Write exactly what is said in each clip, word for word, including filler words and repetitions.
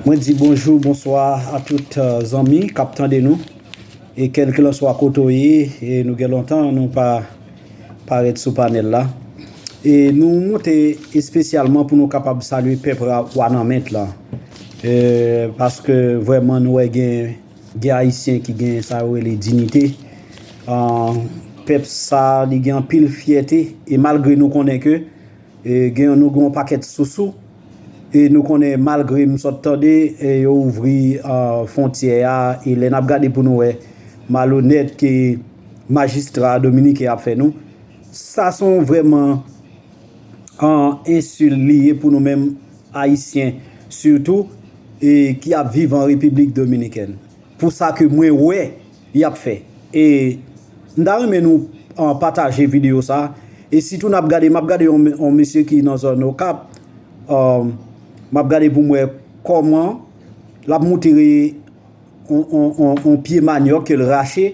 Mwen di bonjou, bonswa a tout, euh, zanmi k ap tande nou. E kèlkelanswa kote w ye, e nou gen lontan nou pa parèt sou panèl la. E nou monte espesyalman pou nou kapab salye pèp Wa-, Wanament la. E, paske vrèman nou wè gen, gen Ayisyen ki gen sa yo rele dinite. Ah, pèp sa, li gen anpil fyète. E malgre nou konnen ke, e, gen, nou gen yon pakèt sousou. E nou konnen, malgre m sot tande, e, yo ouvri, ah, fwontyè a, e lè n ap gade pou nou wè malonèt ke majistra dominiken ap fè nou, sa se yon vrèman, ah, ensilt li ye pou nou menm Ayisyen, sitou, e ki ap viv an Repiblik Dominikèn. Pou sa ke mwen wè y ap fè. E m ta renmen nou, ah, pataje videyo sa. E sitou n ap gade, m ap gade yon, yon mesye ki nan zòn Okap. Ah, m ap gade pou m wè kòman l ap moutre yon, yon, yon, yon pye manyòk ke l rache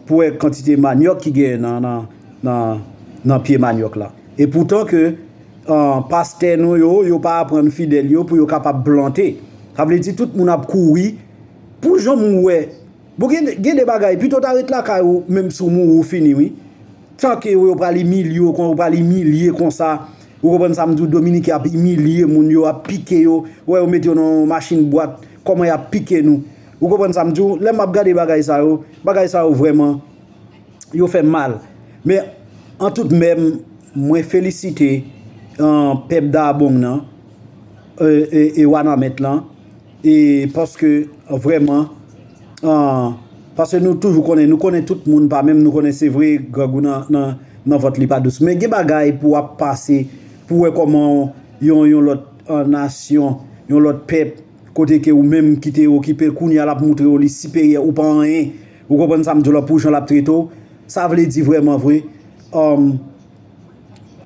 pou wè kantite manyòk ki genyen nan, nan, nan, nan pye manyòk la. E poutan ke, ah, pastè nou yo, yo pa aprann fidèl yo pou yo kapab plante. Sa vle di tout moun ap kouri. Pou jan m wè, bon, gen, gen de bagay, pito w ta ret lakay ou, menm si w mouri, ou fini, wi. Tanke yo, yo pral imilye w, kon, yo pral imilye konsa. Ou konprann sa m di w, Dominiken ap imilye moun yo, ap pike yo. Ou wè, yo mete yo nan yon machin bwat, kòman y ap pike nou. Ou konprann sa m di w? Lè m ap gade bagay sa yo, bagay sa yo vrèman, yo fè m mal. Men, an tout menm, mwen felisite, ah, pèp Dayabong nan, e, e, e Wanament lan, e paske vrèman, ah, paske nou toujou konnen, nou konnen tout moun pa menm, nou konnen se vre, grangou nan, nan, nan vant li pa dous. Men gen bagay pou w ap pase, pou w wè kòman yon, yon lòt, ah, nasyon, yon lòt pèp, kote ke ou menm ki te okipe l, kounye a l ap moutre w li siperyè, ou pa anyen. Ou konprann sa m di w la, pou jan l ap trete w. Sa vle di vrèman vre, um,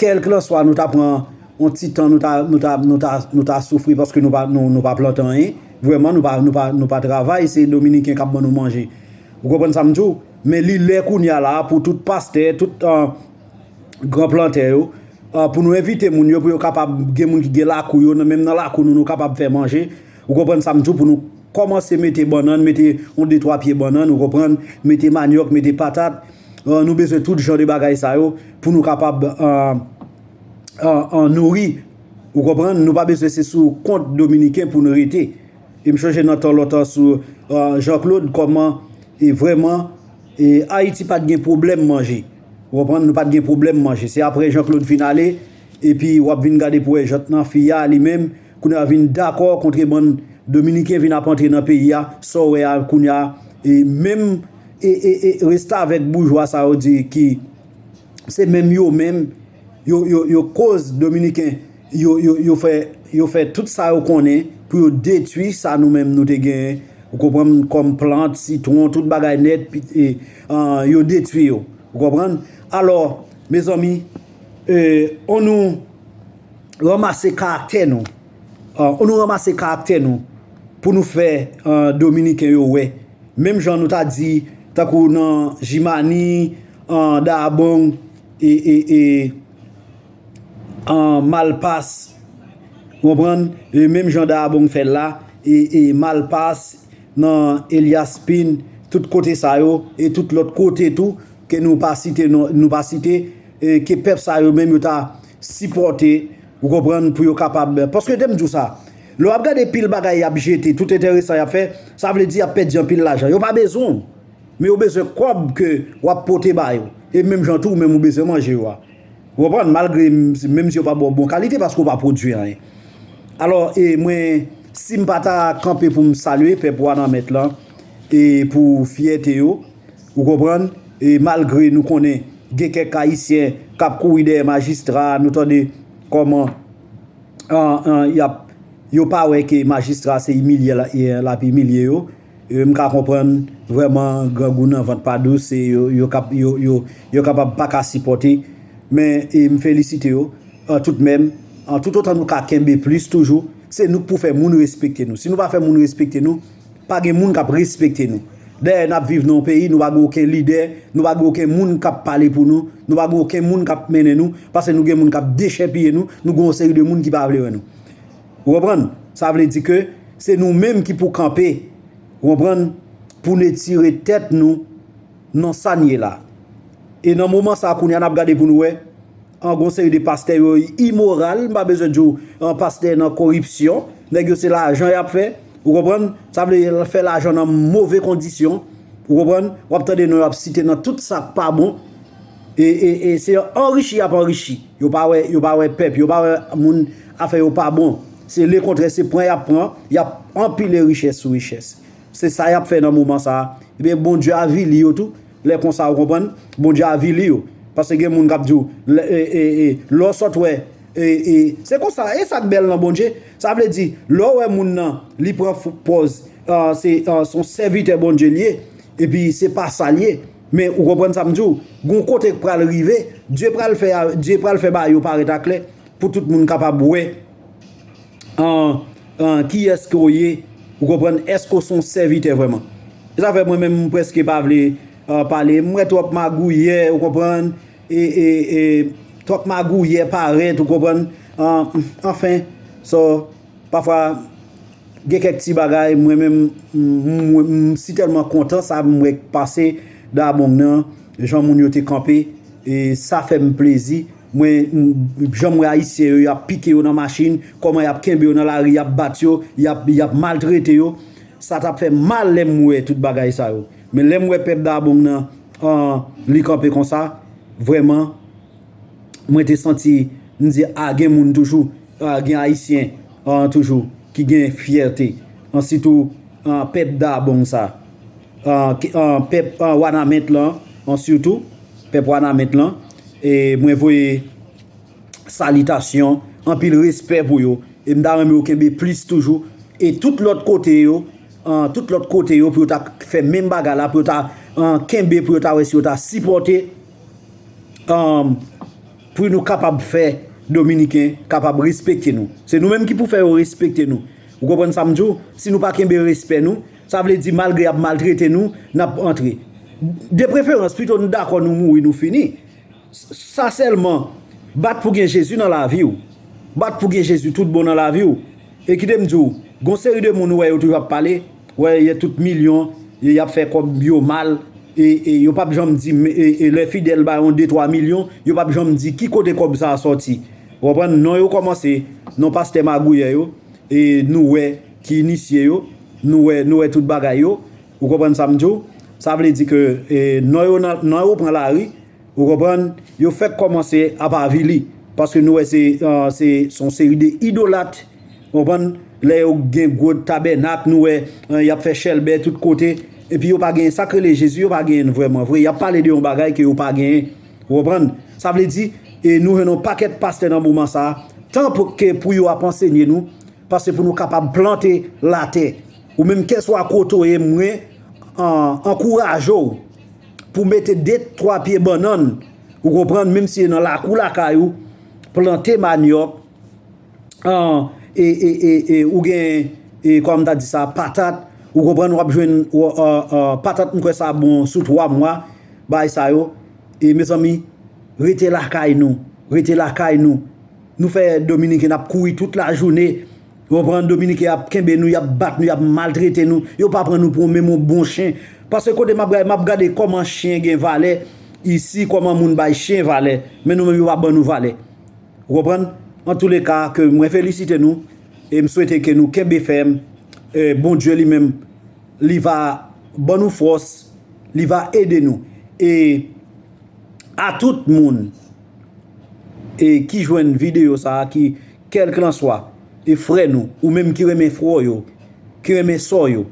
kèlkelanswa nou ta pran yon ti tan, nou ta, nou ta, nou ta, nou ta soufri paske nou pa, nou, nou pa plante anyen. Vrèman, nou pa, nou pa, nou pa travay, se Dominiken k ap ban nou manje. Ou konprann sa m di w? Men li lè kounye a la pou tout pastè, tout, ah, gran plantè yo, ah, pou nou envite moun yo, pou yo kapab gen moun ki gen lakou yo, nan, menm nan lakou nou, nou kapab fè manje. Ou konprann sa m di w, pou nou kòmanse mete bannann, mete yon de twa pye bannann, ou konprann, mete manyòk, mete patat. Ah, nou bezwen tout jan de bagay sa yo pou nou kapab, ah, ah, ah, nouri. Ou konprann, nou pa bezwen se sou kont Dominiken pou nou rete. E m chonje nan tan lontan sou, ah, Jean Claude, kòman, e vrèman, e Ayiti pa t gen pwoblèm manje. Ou konprann, nou pa t gen pwoblèm manje. Se apre Jean Claude fin ale, epi w ap vin gade pou wè jant nan fi a li menm, kounye a vin dakò kontre bann Dominiken vin ap antre nan peyi a, sa w wè a kounye a, e menm, e, e, e restavèk boujwa sa yo di ki se menm yo menm, yo, yo, yo koz Dominiken, yo, yo, yo fè, yo fè tout sa yo konnen pou yo detwi sa nou menm nou te genyen. Ou konprann, kòm plant, sitwon, tout bagay nèt, pi-, e, ah, yo detwi yo. Ou konprann? Alò, mezanmi, e, ann nou ranmase karaktè nou. Ah, ann nou ranmase karaktè nou pou nou fè, ah, Dominiken yo wè. Menm jan nou ta di, tankou nan Jimani, ah, Dayabong, e, e, e, ah, Malpas, ou konprann? E menm jan Dayabong fè l la, e, e Malpas, nan Elias Pin, tout kote sa yo, e tout lòt kote tou, ke nou pa site, nou, nou pa site, e ke pèp sa yo menm yo ta sipòte, ou konprann, pou yo kapab, paske te m di w sa, lè w ap gade pil bagay y ap jete, tout enteresan y ap fè, sa vle di y ap pèdi anpil lajan. Yo pa bezwen w, men yo bezwen kòb ke w ap pote ba yo. E menm jan tou, ou menm ou bezwen manje yo a. Ou konprann? Malgre m-, menm si yo pa ba w bon kalite, paske w pa pwodui anyen. Alò, e mwen, si m pa ta kanpe pou m salye pèp Wanament lan, e pou fyète yo, ou konprann? E malgre nou konnen gen kèk Ayisyen k ap kouri dèyè majistra, nou tande kòman, an, an, y ap, yo pa wè ke majistra se imilye la, e, l ap imilye yo. E m ka konprann vrèman grangou nan vant pa dous, e yo, yo kap-, yo, yo, yo kapab pa ka sipòte. Men, e m felisite yo, an tout menm, an tout otan nou ka kenbe plis toujou, se nou k pou fè moun respekte nou. Si nou pa fè moun respekte nou, pa gen moun k ap respekte nou. Dayè, n ap viv nan yon peyi, nou pa gen okenn lidè, nou pa gen okenn moun k ap pale pou nou, nou pa gen okenn moun k ap mennen nou, paske nou gen moun k ap dechèpiye nou, nou gen yon seri de moun ki pa vle wè nou. Ou konprann? Sa vle di ke Se nou menm ki pou kanpe, ou konprann, pou n etire tèt nou nan sa n ye la. E nan moman sa a, kounye a, n ap gade pou nou wè, an gon seri de pastè yo imoral, m pa bezwen di w, an pastè nan koripsyon, nèg yo se lajan y ap fè, ou konprann, sa vle fè lajan nan move kondisyon, ou konprann, w ap tande non yo ap site nan tout sa k pa bon, e, e, e se anrichi y ap anrichi, yo pa wè, yo pa wè pèp, yo pa wè moun afè yo pa bon, se lekontrè, se pran y ap pran, y ap anpile richès sou richès. Se sa y ap fè nan moman sa a. Ebyen, Bondye avili yo tou. Lè konsa, ou konprann? Bondye avili yo. Paske gen moun k ap di w, lè, e, e, e, lè w sot wè, e, e, se konsa, e sa k bèl nan Bondye. Sa vle di, lè w wè moun nan, li pran fo- pòz, ah, se, ah, se yon sèvitè Bondye l ye, epi se pa sa l ye. Men, ou konprann sa m di w? Gon kote k pral rive, Dye pral fè, Dye pral fè bagay yo parèt aklè, pou tout moun kapab wè an, an, kiyès ke w ye, ou konprann, èske w se yon sèvitè vrèman. E sa fè mwen menm, m prèske pa vle, ah, pale. M wè twòp magouyè, ou konprann, e, e, e, twòp magouyè parèt, ou konprann, an, anfen, so, pafwa, gen kèk ti bagay, mwen menm, m, m, m, m si tèlman kontan sa m wè k pase Dabong nan, jan moun yo te kanpe, e sa fè m plezi. Mwen, m, jan m wè Ayisyen yo, y ap pike yo nan machin, kòman y ap kenbe yo nan lari, y ap bat yo, y ap, y ap maltrete yo. Sa t ap fè m mal lè m wè tout bagay sa yo. Men lè m wè pèp Dabong nan, an, li kanpe konsa, vrèman, mwen te santi, m di, a, gen moun toujou, a, gen Ayisyen, an, toujou, ki gen fyète, an, sitou, an, pèp Dabong sa, an, ki- an, pèp, an, Wanament lan, an, sitou, pèp Wanament lan, e mwen voye salitasyon, anpil respè pou yo, e m ta renmen yo kenbe plis toujou, e tout lòt kote yo, an, tout lòt kote yo, pou yo ta fè menm bagay la, pou yo ta, an, kenbe, pou yo ta wè si yo ta sipòte, um, pou nou kapab fè Dominiken kapab respekte nou. Se nou menm ki pou fè yo respekte nou. Ou konprann sa m di w? Si nou pa kenbe respè nou, sa vle di malgre y ap maltrete nou, n ap antre. De preferans, pito nou dakò nou mouri, nou fini. S- Sa sèlman, bat pou gen Jezi nan lavi w. Bat pou gen Jezi tout bon nan lavi w. E kite m di w, gon seri de moun ou wè yo toujou ap pale, wè y tout milyon, y ap fè kòb yo mal, e, e yo p ap janm di, e, e lè Fidèl ba yon de twa milyon, yo p ap janm di ki kote kòb sa a sòti. Ou konprann? Non yo kòmanse, non pastè magouyè yo, e nou wè ki inisye yo, nou wè, nou wè tout bagay yo. Ou konprann sa m di w? Sa vle di ke, e, non yo nan, non yo pran lari, ou konprann? Yo fèk kòmanse ap avili. Paske nou wè se, ah, se, se yon seri de idolat. Ou konprann? Lè yo gen gwo tabènak, nou wè, ah, y ap fè chèlbè tout kote. Epi yo pa genyen sa k rele Jezi, yo pa genyen l vrèman vre. Y ap pale de yon bagay ke yo pa genyen. Ou konprann? Sa vle di, e nou jwenn yon pakèt pastè nan moman sa a, tan pou, ke pou yo ap ansenye nou, paske pou nou kapab plante latè. Ou menm kèswa kote w ye, mwen, an, ankouraje w pou mete de twa pye bannann, ou konprann, menm si e nan lakou lakay ou, plante manyòk, an, e, e, e, e, ou gen, e, kòman m ta di sa, patat, ou konprann, w ap jwenn, w, a, a, patat, m kwè sa bon sou twa mwa, bagay sa yo. E, mezanmi, rete lakay nou, rete lakay nou. Nou fè Dominiken ap kouri tout lajounen. Ou konprann, Dominiken ap kenbe nou, y ap bat nou, y ap maltrete nou. Yo pa pran nou pou menm yon bon chen. Paske kote m ap gade, m ap gade kòman chen gen valè isi, kòman moun bay chen valè. Men nou menm, yo pa ban nou valè. Ou konprann? Antouleka, ke mwen felisite nou e m swete ke nou kenbe fèm. E Bondye li menm, li va ban nou fòs, li va ede nou. E a tout moun, e ki jwenn videyo sa a, ki, kèlkanswa, e frè nou, ou menm ki renmen frè w yo, ki renmen sè w yo,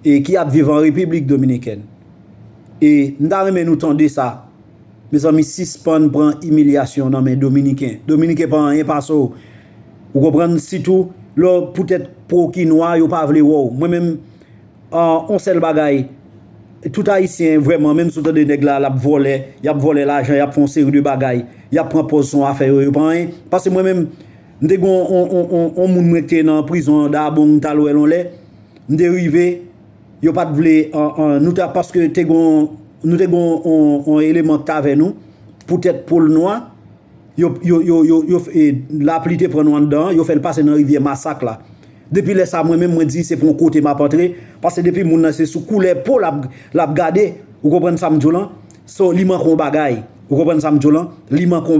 e ki ap viv an Repiblik Dominikèn. E m ta renmen nou tande sa. Mezanmi, sispann pran imilyasyon nan men Dominiken. Dominiken pa anyen pase w. Ou konprann? Sitou, lè w poutèt po w ki nwa, yo pa vle wè w. Mwen menm, ah, on sèl bagay, tout Ayisyen, vrèman, menm si w tande nèg la, l ap vòlè, y ap vòlè lajan, y ap fè yon seri de bagay, y ap pran pòz se yon afè yo, yo pa anyen. Paske mwen menm, m te gen yon, yon, yon, yon, yon moun mwen ki te nan prizon Dabong, m t al wè l yon lè, m te rive, yo pa t vle, an, an, nou ta, paske te gon, nou te gon yon, yon eleman ki t avè nou, poutèt po l nwa, yo, yo, yo, yo, yo, e, lapli te pran nou anndan, yo fè l pase nan rivyè Masak la. Depi lè sa, mwen menm, mwen di se pou yon kote m ap antre. Paske depi moun nan se sou koulè po l ap, l ap gade, ou konprann sa m di w lan? So, li manke yon bagay. Ou konprann sa m di w lan? Li manke yon